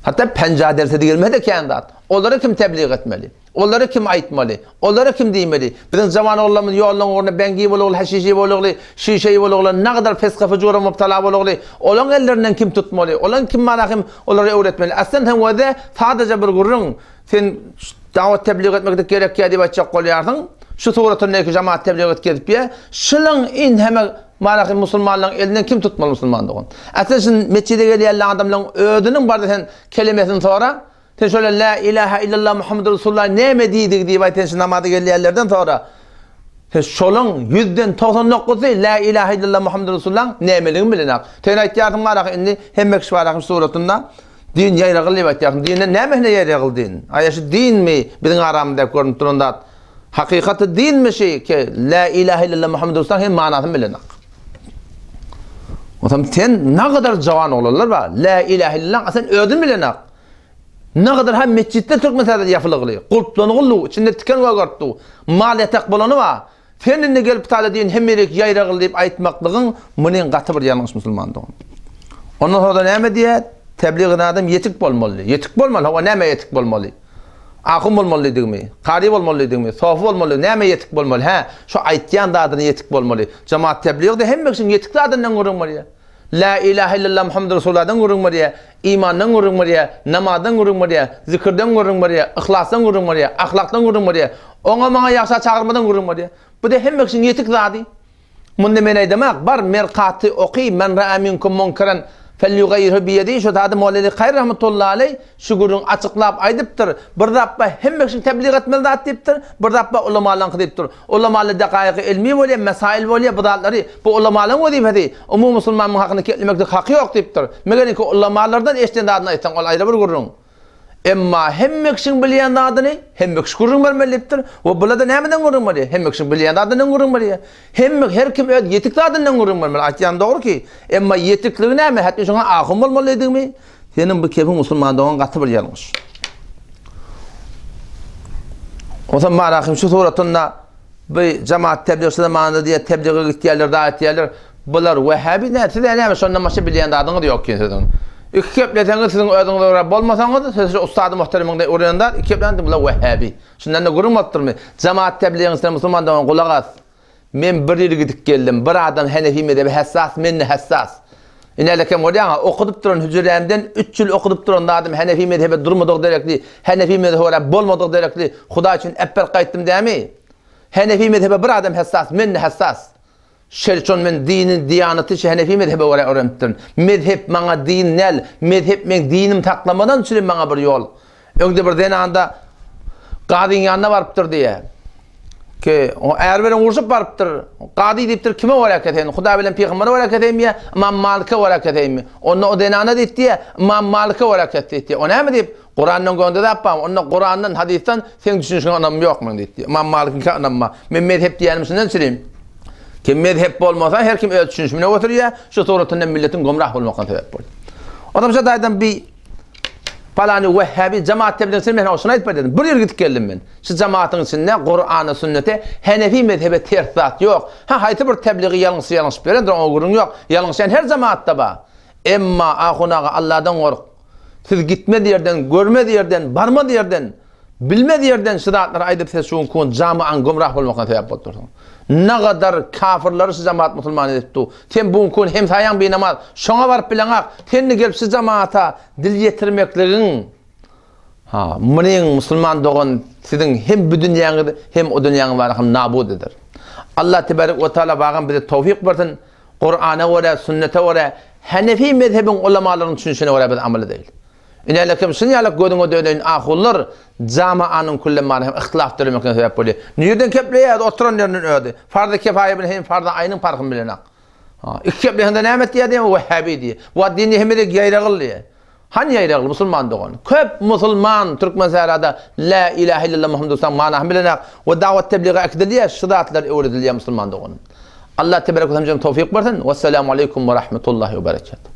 Hatda penja derse-de gelmese-de kän zat. Olara kim tebliğ etmeli? Olara kim aýtmaly? Olara kim diýmeli? Biziň jawan ogullarymyz ýoluň ugrunda beňgi bolugly, haşişi bolugly, şişeýi bolugly, nagadar fiska-fujura mubtala bolugly. Olaň ellerinden kim tutmaly? Olaň kim mana kim olara öwretmeli? Aslan sen weze sadaja bir gürrüň. Sen dawat tebliğ etmeklik gerekýär diýip aýtjak bolýarsyň. Şu suratyndaky jamaat tebliğ et gezip ýa. Şunuň in heme mana kim musulmanlaryň elinden kim tutmaly musulman dogan? Aslan şu metjide gelýän adamlaryň özüniň barda sen kelemesini sora. Sen şöyle la ilaha illallah Muhammedur Resulullah näme diýdigi diýip aýt sen şu namaza gelýänlerden sora. Sen şolaň ýüzden 99-sy la ilaha illallah Muhammedur Resulullah nämeligini bilenak. Sen aýtýarsyň barak indi hemme kişi barak suratynda din ýaýragyl diýip aýtýarsyň. Dinden nämesine ýaýragyl din? Aýa şu dinmi biziň aramyzda görünip duran zat? Hakykaty dinmi şi ki la ilaha illallah Muhammedur Resulullah hem manasyny bilenak. Otam sen nagadar jawan oglanlar bar. La ilaha illallah sen özün bilenak. Nagadar hem metjitde türkmen säde ýapylygly, gulplanygly, içinde tiken gögertdi. Mal ýatak bolany bar. Sen indi gelip tada diýen hemmelik ýaýragyl diýip aýtmaklygyň munyň gaty bir ýalňyş musulman dogan. Ondan sonra näme diýýär? Tebliğ eden adam ýetik bolmaly. Ýetik bolmaly, hawa näme ýetik bolmaly? Ahun bolmaly diýdigimi, kary bolmaly diýdigimi, sofy bolmaly, näme ýetik bolmaly? Hä, şu aýtýan zadyny ýetik bolmaly. Jemaat tebligde hemme kişiň ýetik zadyndan gürrüň bolýar. Lä ilahe illallah Muhammedur Resulullahdan gürrüň bolýar, imandan gürrüň bolýar, namazdan gürrüň bolýar, zikirden gürrüň bolýar, yhlasdan gürrüň bolýar, ahlakdan gürrüň bolýar, oňa muňa ýagşa çagyrmadan gürrüň bolýar. Bu-da hemme kişiň ýetik zady. Munda men aýdamak, bar Merkaty oky, Men ra'a minkum munkeran felyugayyirhu biyedihi şu zady Molla Kaýr rahmetullahi aleý şu gürrüňi açyklap aýdypdyr. Bir zat bar hemme kişiň tebliğ etmeli zat diýipdir, bir zat bar ulamalaryňky diýipdir. Ulamalar dekaýyky ilmi bolýar, mesail bolýar, bu zatlary bu ulamalaryň wezipesi, umumy musulman muň hakynda keplemeklik haky ýok diýipdir. Meger ki ulamalardan eşiden zadyny aýtsaň ol aýry bir gürrüň. Emma hemme kişiň bilýän zadyny hemme kişi gürrüň bermeli diýipdir. We bular-da nämeden gürrüň berýär? Hemme kişiň bilýän zadyndan gürrüň berýär. Hemme her kim öz ýetik zadyndan gürrüň bermeli. Aýtýan dogry ki, emma ýetikligi näme? Hätmi şoňa ahun bolmaly diýdigimi? Seniň bu kepiň musulman dogan gaty bir ýalňyş. Onsoň Marahym şu suratynda bu jemaat tebliğçi zamanynda diýe tebliğe gitýärler, da etýärler. Bular wehhabi näme? Siz näme şondan başga bilýän zadyňyz ýok ki siziň. Iki kepleseňiz siziň özüňize görä bolmasaňyz, siz şu ussady muhteremiňde öwrenen zat, iki kepleseňiz bular wehhabi. Şundan da gürrüň bolupdyrmy? Jemaat tebliğiň içinde musulman dogan gulak as. Men bir ýyl gidip geldim. Bir adam Henefi mezhebi hassas, men-de hassas. Inälekem görýäň-ä, okudyp duran hüjrämden üç ýyl okudyp duran zadym Henefi mezhebe durmadygy derekli, Henefi mezhebe görä bolmadygy derekli, Hudaý üçin äpberk gaýtdym dämi? Henefi mezhebe bir adam hassas, men-de hassas. Şelçon men dini, diýanaty şu Henefi mezhebe görä öwrenipdirin. Mezhep maňa din däl, mezhep meň dinim saklamadan üçin maňa bir ýol. Öňde bir zenanda gazyň ýanyna barypdyr diýýär. Ki, o är bilen urşup barypdyr. Gazy diýipdir, kime görä keseýin? Hudaý bilen pygambere görä keseýinmi ýa Ymam Malike görä keseýinmi? Onda o zenana diýipdi ýa, Ymam Malike görä kes diýipdi. O näme diýip, Kurandan göňde zat barmy? Onda Kurandan, hadysdan seň düşünişiňe ynamym ýok meň diýipdi. Ymam Malikiňkä ynamym bar. Men mezhep diýýänim şundan çürim. Kim mezhep bolmasa, her kim öz düşünişine götürýär. Şu suratynda milletiň gomrah bolmagyna sebäp bolýar. Ondan şu taýdan bir Palany Wehhabi jemaat tebliğ içinde men şuny aýdyp berdim. Bir ýyl gidip geldim men. Şu jemaatyň içinde Kur'ana, sünnete, Henefi mezhebe ters zat ýok. Ha haýsy bir tebliği ýalňyş ýalňyşyp berendir, oňa gürrüň ýok. Ýalňyşýan her jemaatda bar. Emma ahun aga Allahdan gork. Siz gitmez ýerden, görmez ýerden, barmaz ýerden, bilmez ýerden şu zatlary aýdyp siz şu gün jamaň gümrah bolmagyna sebäp bolup dursuň. Nagadar kafirleri şu jamaat musulman edip dur. Sen bu gün hemsaýaň binamaz, şoňa baryp bileňak. Sen gelip şu jamaata dil ýetirmekligiň ha, munyň musulman dogan siziň hem bu dünýäňiz hem o dünýäňiz bar hem nabud eder. Allah tebarek we taala bagam bize towfik bersin. Kur'ana görä, sünnete görä, Hanefi mezhebiň ulamalarynyň düşünişine görä biz amal edeýli. Inälekem şun ýaly gözüňe döneýin ahunlar jamaanyň küllemany hem yhtilaf döremekine sebäp bolýar. Nirden kepleýär oturan ýerinden özi. Farzy kefaýe bilen hem farzy aýnyň parhyny bilenak. Ha, iki kepleýende näme etýär diýen wehhabi diýýär. Bu dini hemme de ýaýragyl diýýär. Hany ýaýragyl musulman dogan? Köp musulman türkmen sährada la ilahe illallah Muhammedur Resulullah manasyny bilenak we dawat tebliga äkidilýär, şu zatlar öwredilýär musulman doganym. Allah tebarek we taala towfik bersin. Wessalamu aleýkum we rahmetullahi we berekatuh.